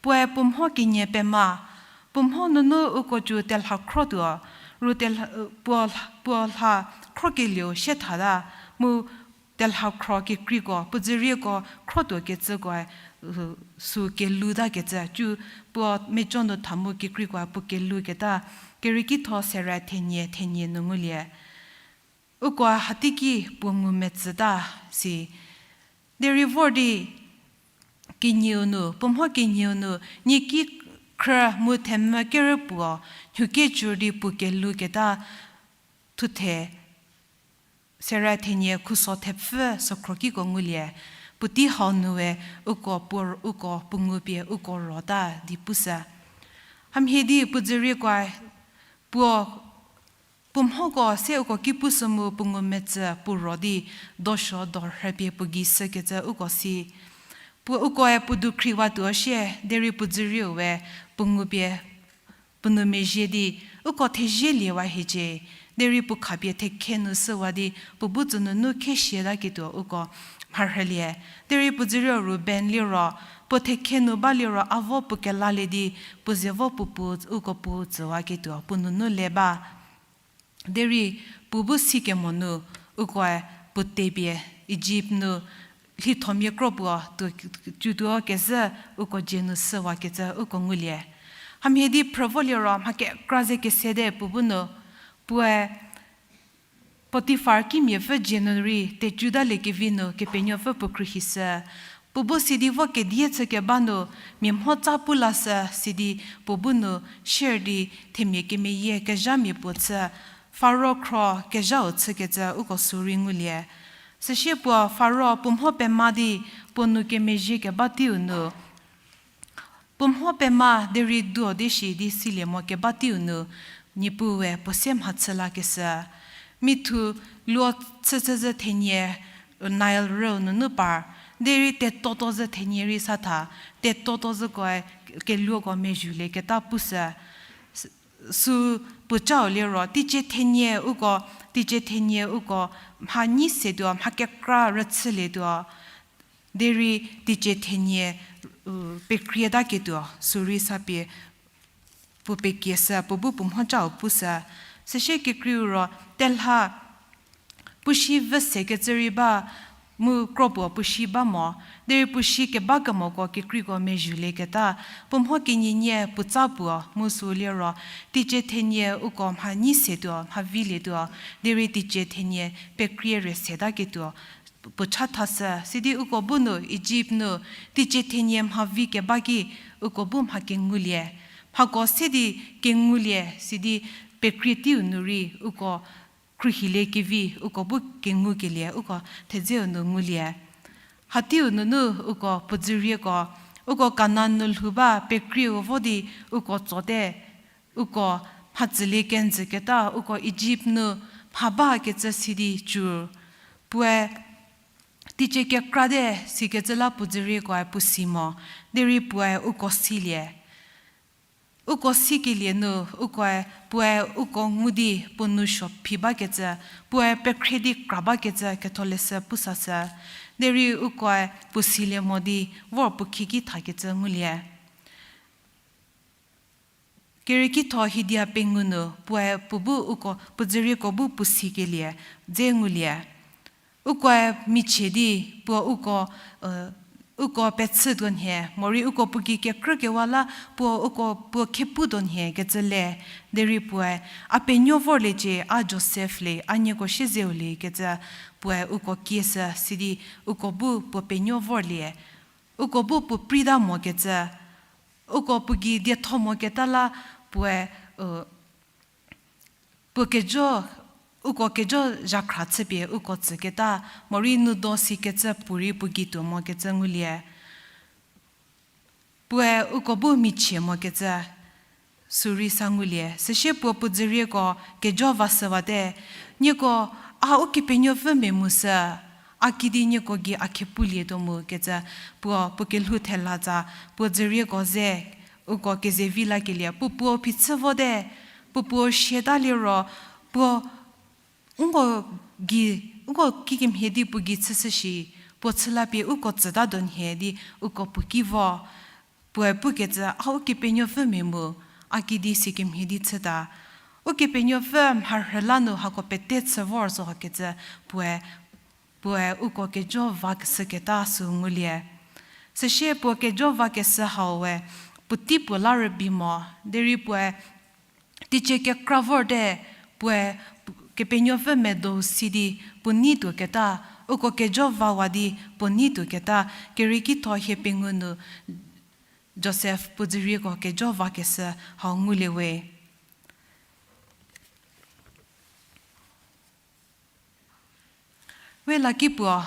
Puoe puo mho kenie pema, puo mho nunu uko cü telha khrotuo, ru telha, puo, puo lha khrokelieu sie thata, mu telha khro kekreiko, puo dzürieko khrotuo kecükoe, u, sü kelou takecü, cü puo mejo nu tha mu kekreikoe puo kelou keta, Kerieki tho sera thenie, thenie nu ngulie. Uko hateiki puo ngumetsüta si. Derei vor di kenieu nu, puo mho kenieu nu, nieki khrü mu themvü kerü puo, nhukecü di puo kelou keta, thuthe, sera thenie khuso thepfü sükhrokiko ngulie, puotei hau nue uko puo, uko puo ngupie uko rota di pushü. Hamhie di puo dzüriekoe puo, puo mhoko se uko ki pushü mu puo ngumetsü puo ro di dosuo dorhüpie puo gei shükecü uko si. Puo ukoe puo dukhriwatuo sie, derei puo dzürieu we puo ngupie puo nou mezhie di, uko thezhie liewa hiecie, derei puo khapie thekhe nu shüwa di, puo bu tsünunu khesietaketuo uko mharhülie. Derei puo dzürieu Ruben liro, puo thekhe nu ba liro a vo puo kelalie di, puo ze vo puo pu, uko pu tsüwaketuo puo nunu le ba. Derei puo bu sikemo nu, ukoe puo tepie Ijipt nu lhithomia kro puo tuo, tuotuo kezhü uko dzie nu shüwakecü uko ngulie. Hamhie di phrü vo liro mha kekra ze kesete puo bu nu, puoe Potifar kimiapfü dzie nu rei tecutaliekevi nu Kepenuopfü puo khruohishü. Puo bu sidi vo kedie chükeba nu mia mho tsa pu lashü sidi puo bu nu sier di themia kemeyie kezhamia puo chü, Faro khro kezhau chükecü uko sü rei ngulie. Süsie puo Faro puo mho pema di puo nou kemezhie keba teiu nu, puo mho pema derei duo di shi di silie mo keba teiu nu, Niepuu we puo se mhachü lakeshü. Mithu luo chüchü zhü thenie, Nile rüu nunu par, derei teto to zhü thenie rei sa tha, teto to zhükoe keluoko mezhülieketa pushü. Sü puo cau liro, teicie thenie uko, teicie thenie uko, mha nyi setuo, mha kekra rüchülietuo. Derei teicie thenie, u, pekrietaketuo, sü rei sa pie puo pekieshü, puo bu puo mho cau pushü. Süsie kekreiu ro, telha, puo si vü sekecü rei ba, mu kro puo puo si ba mo, derei puo si keba kemoko kekreiko mezhülieketa, puo mho kenienie puo tsa puo mu sü liro, teicie thenie uko mha nyi setuo, mha vilietuo, derei teicie thenie pekrie re setaketuo, puo cha thashü, sidi uko bu nu Ijipt nu teicie thenie mha vi keba ki uko bu mha kengulie. Mhako se di kengulie, sidi pekrie teiu nu rei uko khruohiliekevi uko bu kengukelie uko thedzeu nu ngulie. Hateiu nunu uko puo dzürieko, uko Kanan nu lhou ba pekrieu vo di uko tsote, uko mhatsülie kenjüketa uko Ijipt nu mha bakecü si di cü. Puoe teicie kekrate sikecü la puo dzüriekoe puo si mo, derei puoe uko silie. Uko sikelie nu, ukoe, puoe uko ngu di puo nou suo phi bakecü, puoe pekhrie di kra bakecü ketholeshü pusashü. Derei ukoe puo silie mo di vor puo khieki thakecü ngulie. Keriekitho hidia pengou nu puoe puo bu uko, puo dzürieko bu puo sikelie dze ngulie. Ukoe michie di puo uko, uko pechü tuo nhie, morei uko puo gei kekrükewa la puo uko puo khepu tuo nhie kecü le, derei puoe, A penuo vorliecie, a Josef le, a nieko siezeu le kecü puoe uko kieshü sidi uko bu puo penuo vorlie. Uko bu puo prita mokecü, uko puo gei dietho moketa la puoe, puo kejo, uko kejo zhakhra chüpie uko tsüketa, morei nudo sikecü puorei puo gei tuo mokecü ngulie. Puoe uko bu michie mokecü sürei sa ngulie. Süsie puo puo dzürieko kejo vashüwate, Nieko, a Ukepenuopfü mia mu sü, a kidi nieko gei a khepulietuo mu kecü, puo puo kelhou thela tsa, puo dzürieko ze, uko kezevi lakelie, puo puo phichü vote, puo puo siata liro, puo nko gei, nko kikemhie di puo gei chüshü shi, puo chü lapie uko tsüta tuo nhie di uko puo ki vo. Puoe pukecü, A Ukepenuopfü mia mu, a kidi sikemhie di chüta. Ukepenuopfü mharhü la nu hako pete chü vor zo kecü, puoe, puoe uko kejo vakeshüketa sü ngulie. Süsie puo kejo vakeshü hau we, puotei puo la rübei mo, derei puoe teicie kekra vorte, puoe Kepenuopfü medo si di puo nei tuoketa, uko kejo vawa di puo nei tuoketa, Keriekitho hie pengou nu Josef puo dzürieko kejo vakeshü hau ngulie we. We laki puo,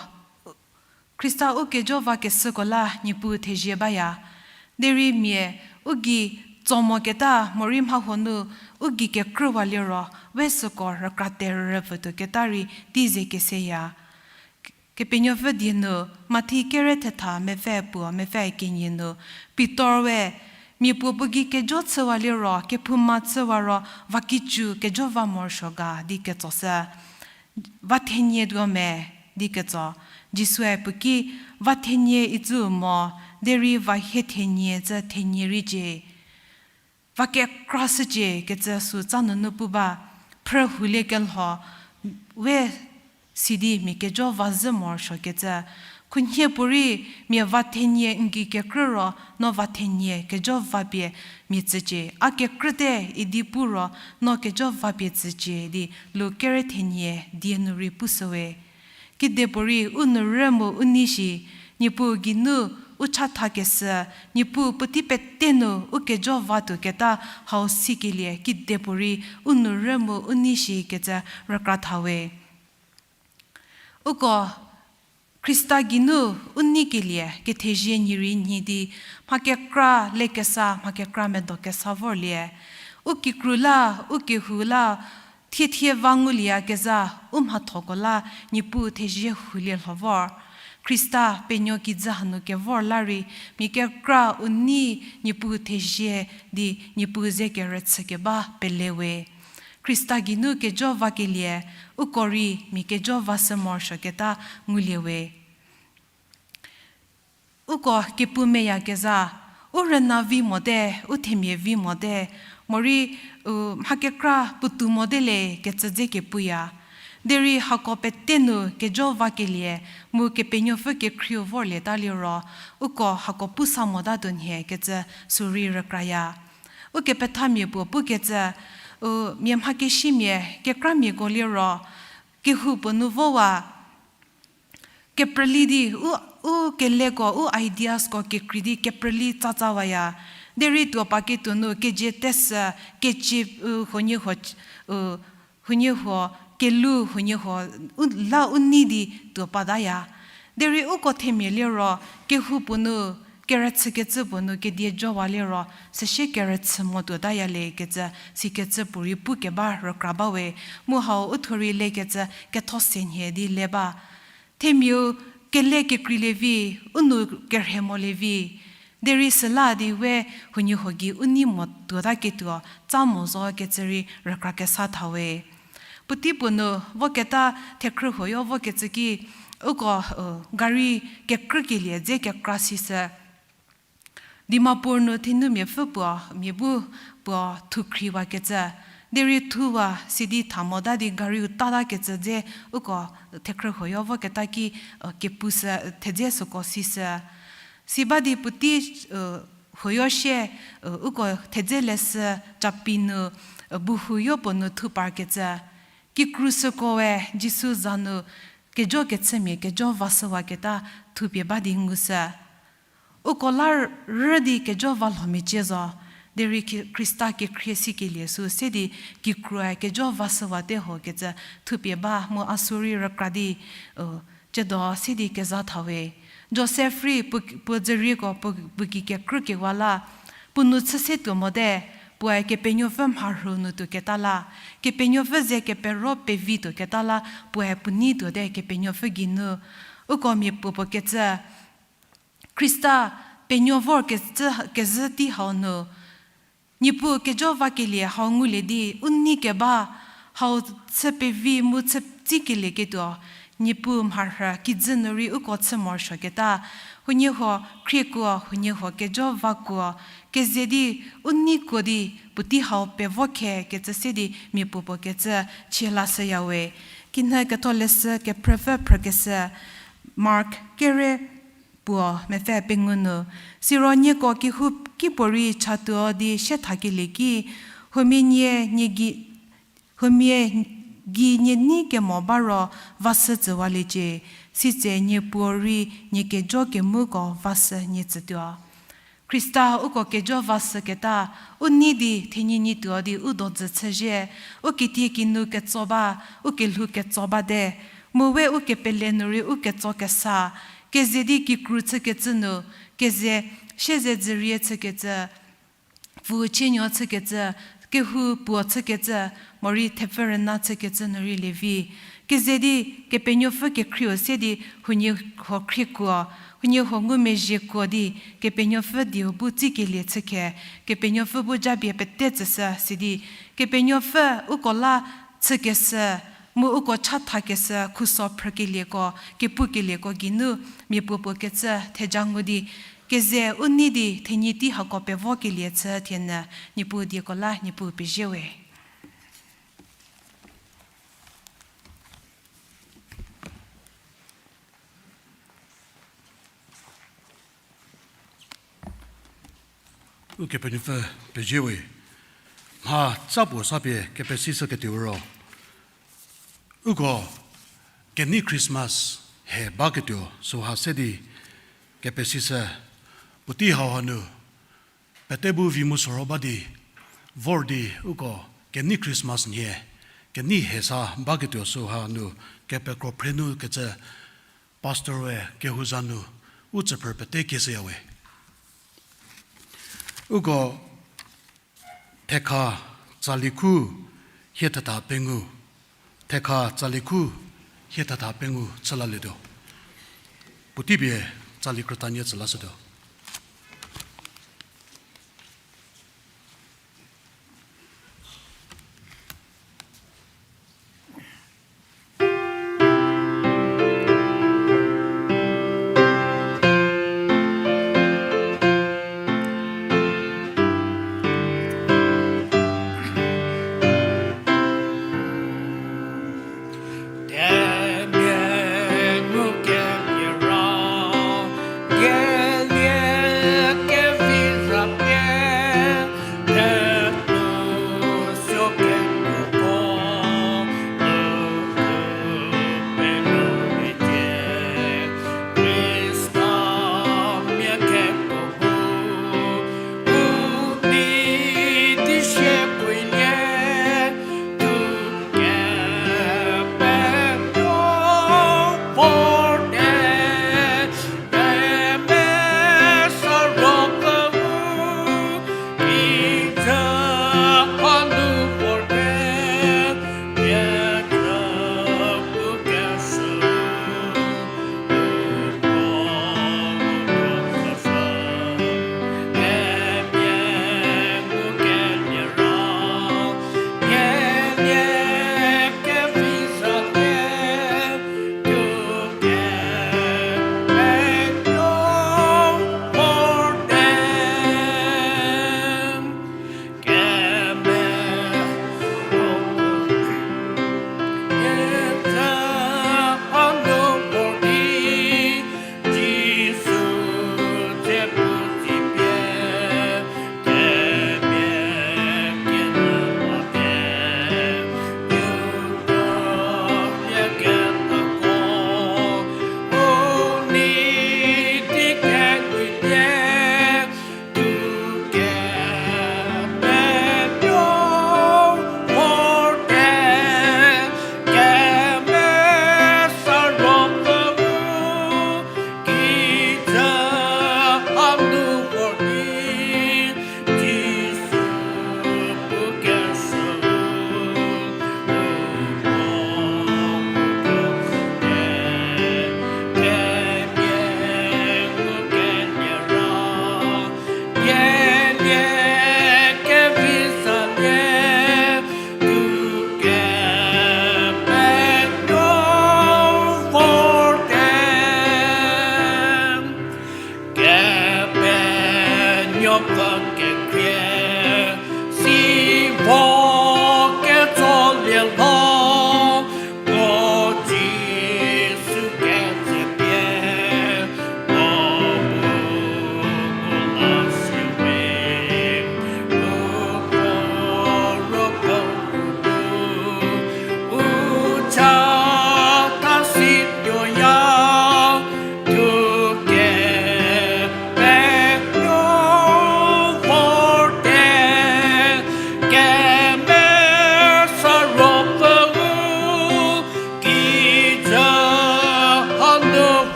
Khrista u kejo vakeshüko la Niepuu thezie baya. Derei mia u gei tso moketa morei mhahuo nu u gei kekrüwa liro, we süko rükra terü pfütuoketa rei tei ze keseya. Kepenuopfü die nu, Mathi kere thetha mepfü puo mepfü kenie nu, Pitor we, mia puo puo gei kejo chüwa liro, kephouma chüwa ro, vakicu kejo va morosuo ga di ketsoshü. Va thenie tuo me di ketso. Jisue puo ki, Va thenie icü mo, derei va hie thenie cü thenie rei cie. Va kekra shücie kecü sü tsa nunu pu ba, phrü hulie kelho, we sidi mia kejo va zhü morosuo kecü. Khunhie puorei mia va thenie n gei kekrü ro, no va thenie kejo vapie mia tsücie. A kekrüte idi pu ro, no kejo vapie tsücie di Luk kere thenie die nu rei pushüwe. Kedipuorei u nou rü mu u nei shi, Niepuu geinu u chathakeshü, Niepuu puotei pete nu u kejo vatuoketa hau sikelie kedipuorei u nou rü mu u nei shi kecü rükra thawe. Uko Khrista geinu u neikelie kethezie nyi rei nyi di, mha kekra lekesa, mha kekra medo kesa vorlie. U kikru la, u kehou la, thiethie va ngulieyakezha, u mhathoko la Niepuu thezie hulie lho vor. Khrista penuo kijü hanu kevor la rei, mia kekra u nei Niepuu thezie di Niepuu ze kerüchü keba pelewe. Khrista geinu kejo vakelie, uko rei mia kejo vashü morosuoketa nguliewe. Uko kepu meyakezha, u rüna vi mote, u themia vi mote, morei, u, mha kekra puotou mote le kecü dze kepuya. Derei hako pete nu kejo vakelie, mu Kepenuopfü kekhrieu vorlieta liro, uko hako pu sa motatuo nhie kecü sürei rükraya. Ukepethamia puo pukecü, u, mia mhakesimia, kekramiako liro, kehoupuo nu vowa, keprüli di, u, u keleko, u ideasko kekrei di keprüli tsatsawaya. Derei tuopa ketuo nu kezie tesü, kecie, u, huoniehuo, u, huoniehuo, kelu huoniehuo, u, la u nei di tuo pataya. Derei uko themia liro, kehoupuo nu, kerüchükecü puo nu kedie jowa liro, süsie kerüchü mo tuotaya le kecü, sikecü puorei pukeba rükra bawe, mu hau u thuo rei lekecü ketho se nhie di le ba. Themiau kele kekreilie vi, u nou kerhe molie vi. Derei süla di we huoniehuo gei u nei mo tuotaketuo, tsa mo zo kecü rei rükra kesa thawe. Puotei puo nu voketa thekhrü huoyo vokecü ki, uko, u, gari kekrükelie dze kekra sishü. Dimapur nu thenumiapfü puo, mia bu puo thukhriwakecü. Derei thuwa sidi tha mota di gari u tatakecü dze uko thekhrü huoyo voketa ki, kepu sü, thedze süko sishü. Si ba di puotei huoyo shie, uko thedze leshü capi nu, bu huoyo puo nu thuparkecü. Kikru sükoe Jisu za nu kejo kechümia kejo vashüwaketa thupie ba di ngushü. Uko la rü di kejo valhomiecie zo, derei Khrista kekhrie sikelie sü se di kikrue kejo vashüwate hokecü thupie ba mu a sü rei rükra di, tsiedo se di keza thawe. Josef rei puo, puo dzürieko puo, puo gei kekrükewa la, puo nu chü se tuo mote, puoe Kepenuopfü mharhü nu tuoketa la, Kepenuopfü ze kepero pevi tuoketa la, puoe puo nei tuote Kepenuopfü geinu. Uko mia puopuo kecü, Khrista penuo vor kezhü tei hau nu, Niepuu kejo vakelie hau ngulie di u nei keba, hau chü pevi mu chü tsükelie ketuo, Niepuu mharhü kijü nu rei uko chü morosuoketa, huoniehuo khriekuo, huoniehuo kejo vakuo, keze di u neikuo di puotei hau pevo khekecü se di mia puopuo kecü chie lashüyawe. Kinhü ketholeshü kephrüpfü phrükeshü, Mark kere puo mepfü pengou nu, siro nieko kehouki puorei chatuo di siethakelie ki, huomia nie, nie gei, huomia gei nie nei kemo ba ro vashü tsüwaliecie, sitse nie puorei nie kejo kemuko vashü nie tsütuo. Khrista uko kejo vashüketa, u nei di thenyi nyituo di u dodzü chüzhie, u kitiekinu ketso ba, u kelhou ketso bate, mu we u kepele nu rei u ketso kesa, keze di kikru chükecü nu, keze siezedzürie chükecü, pfü chienuo chükecü, kehou puo chükecü, morei thepfü rüna chükecü nu rei lievi. Keze di Kepenuopfü kekhrieu se di huoniehuo khriekuo, huoniehuo ngumezhiekuo di Kepenuopfü dieu bu tsükelie chükhe, Kepenuopfü bu japie pete tsüshü sidi, Kepenuopfü uko la chükeshü, mu uko chathakeshü khuso phrükelieko, kepukelieko geinu mia puopuo kecü theja ngu di, keze u nei di thenyi tei hako pevokelie chü thienyü, Niepuu dieko la Niepuu pezhiewe. Ukepenuopfü pezhiewe, mha tsa puo sa pie kepesishüketuo ro, uko kenei Christmas he baketuo süha se di kepesishü, puotei hauha nu pete bu vi mu soro ba di vor di uko kenei Christmas nhie, kenei he sa baketuo süha nu kepekro phre nu kecü pastor-e kehou za nu u tsüphrü pete kieshüyawe. Uko thekha tsali khu hie thetha pengou, thekha tsali khu hie thetha pengou chülalietuo. Puotei pie tsali krütanie tsülashütuo.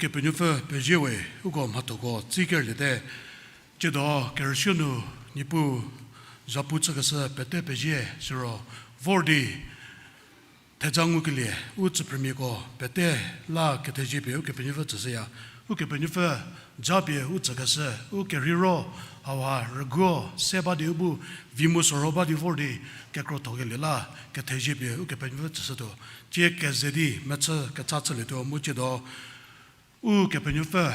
Kepenuopfü pezie we, uko mhathoko tsükerliete, tsiedo kerüsuo nu Niepuu zhapu chükeshü pete pezie, siro vor di theja ngukelie u tsüphrümiako pete la kethezie pie Ukepenuopfü tsüshüya. Ukepenuopfü japie u tsükeshü, u kerheiro hauha rüguo se ba di u bu vi mu sorho ba di vor di kekrothokelie la kethezie pie Ukepenuopfü tsüshütuo. Tsie keze di mechü kecha chülietuo mu tsiedo Ukepenuopfü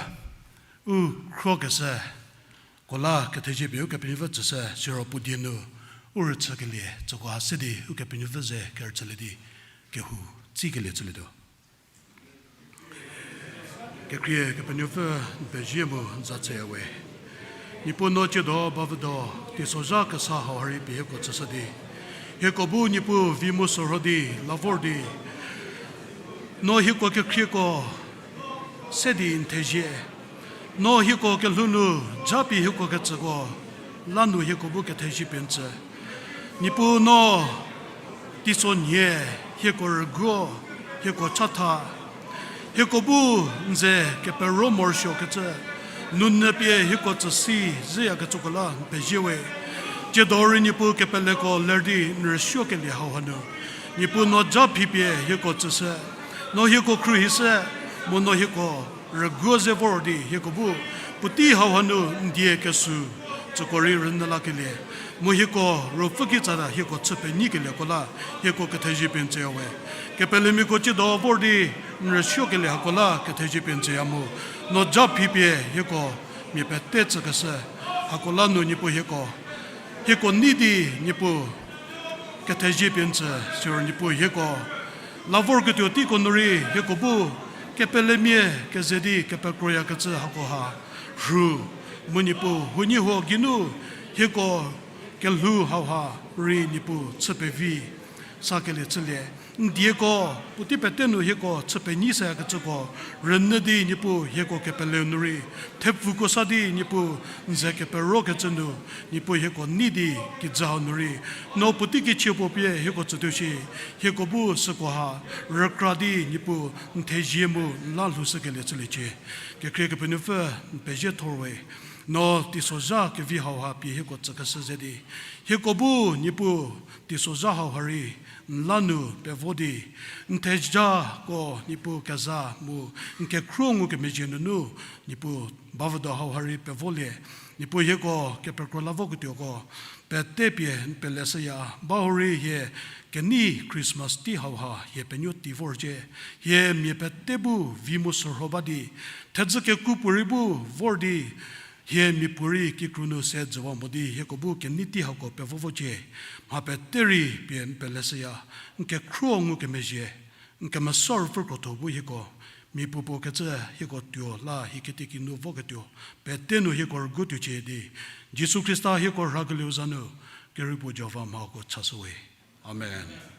u khruokeshüko la kethezie pie Ukepenuopfü tsüshü, siro puo die nu u rüchükelie tsüko ha se di Ukepenuopfü ze kerüchülie di kehou tsükelie chülietuo. Kekhrie Kepenuopfü n pezie mu n za chüya we. Niepuu no tsiedo bavüdo, teisozha kesa hau ha rei pie hieko tsüshü di, hieko bu Niepuu vi mu sorho di la vor di, no hieko kekhrieko se di n thezie, no hieko kelhou nu japie hieko ketsüko la nu hieko bu kethezie pie n tsü. Niepuu no teisonhie hieko rüguo, hieko chatha, hieko bu n ze kepero morosuokecü, nunyü pie hieko tsüsi zhüyakecüko la n pezie we. Tsiedo rei Niepuu kepeleko ler di n rüsuokelie hauha nu, Niepuu no ja phi pie hieko tsüshü, no hieko khruohishü, mu no hieko rüguo ze vor di hieko bu puotei hauha nu n die kesü tsüko rei rünyü lakelie, mu hieko ruopfü kitsa hieko chü penyikelieko la hieko kethezie pie n tsüya we. Kepelemiako tsiedo vor di n rüsuokelie hako la kethezie pie n tsüya mu, no ja phi pie hieko mia pete tsükeshü hako la nu Niepuu hieko, hieko nei di Niepuu kethezie pie n tsü, siro Niepuu hieko la vorketuo teiko nu rei hieko bu kepelemia keze di kepekroyakecü hakoha rhu, mu Niepuu huoniehuo geinu hieko kelhou hauha rei Niepuu chü pevi sakelie chülie. N dieko puotei pete nu hieko chü penyi sayakecüko rünyü di Niepuu hieko kepeleu nu rei thepfuko sa di Niepuu n ze keperokecü nu, Niepuu hieko nei di kijü hau nu rei no puotei kichie puo pie hieko tsütuo shi, hieko bu süko ha rükra di Niepuu n thezie mu n la lhoushükelie chüliecie. Kekhrie Kepenuopfü n pezie thor we, no teisozha kevi hauha pie hieko tsükeshü ze di, hieko bu Niepuu teisozha hauha rei n la nu pevo di, n thejako Niepuu keza mu n kekhruo ngukemezhie nunu Niepuu bavüdo hauha rei pevolie. Niepuu hieko kepekro la voketuoko pete pie n peleshüya, ba hurei hie kenei Christmas tei hauha hie penuo tei vorcie, hie mia pete bu vi mu sorho ba di, thedzü kekuo puorei bu vor di, hie miapuorei kikru nu se jüwa mo di hieko bu kenei tei hako pevo vocie, mha pete rei pie n peleshüya, n kekhruo ngukemezhie, n kemesa ruopfü krotho bu hieko mia puopuo kecü hieko tuo la hie kitiekinu voketuo pete nu hieko rügutuocie di, Jisu Khrista hieko rhakelieu za nu, keripuo Jihova mhako chashüwe. Amen.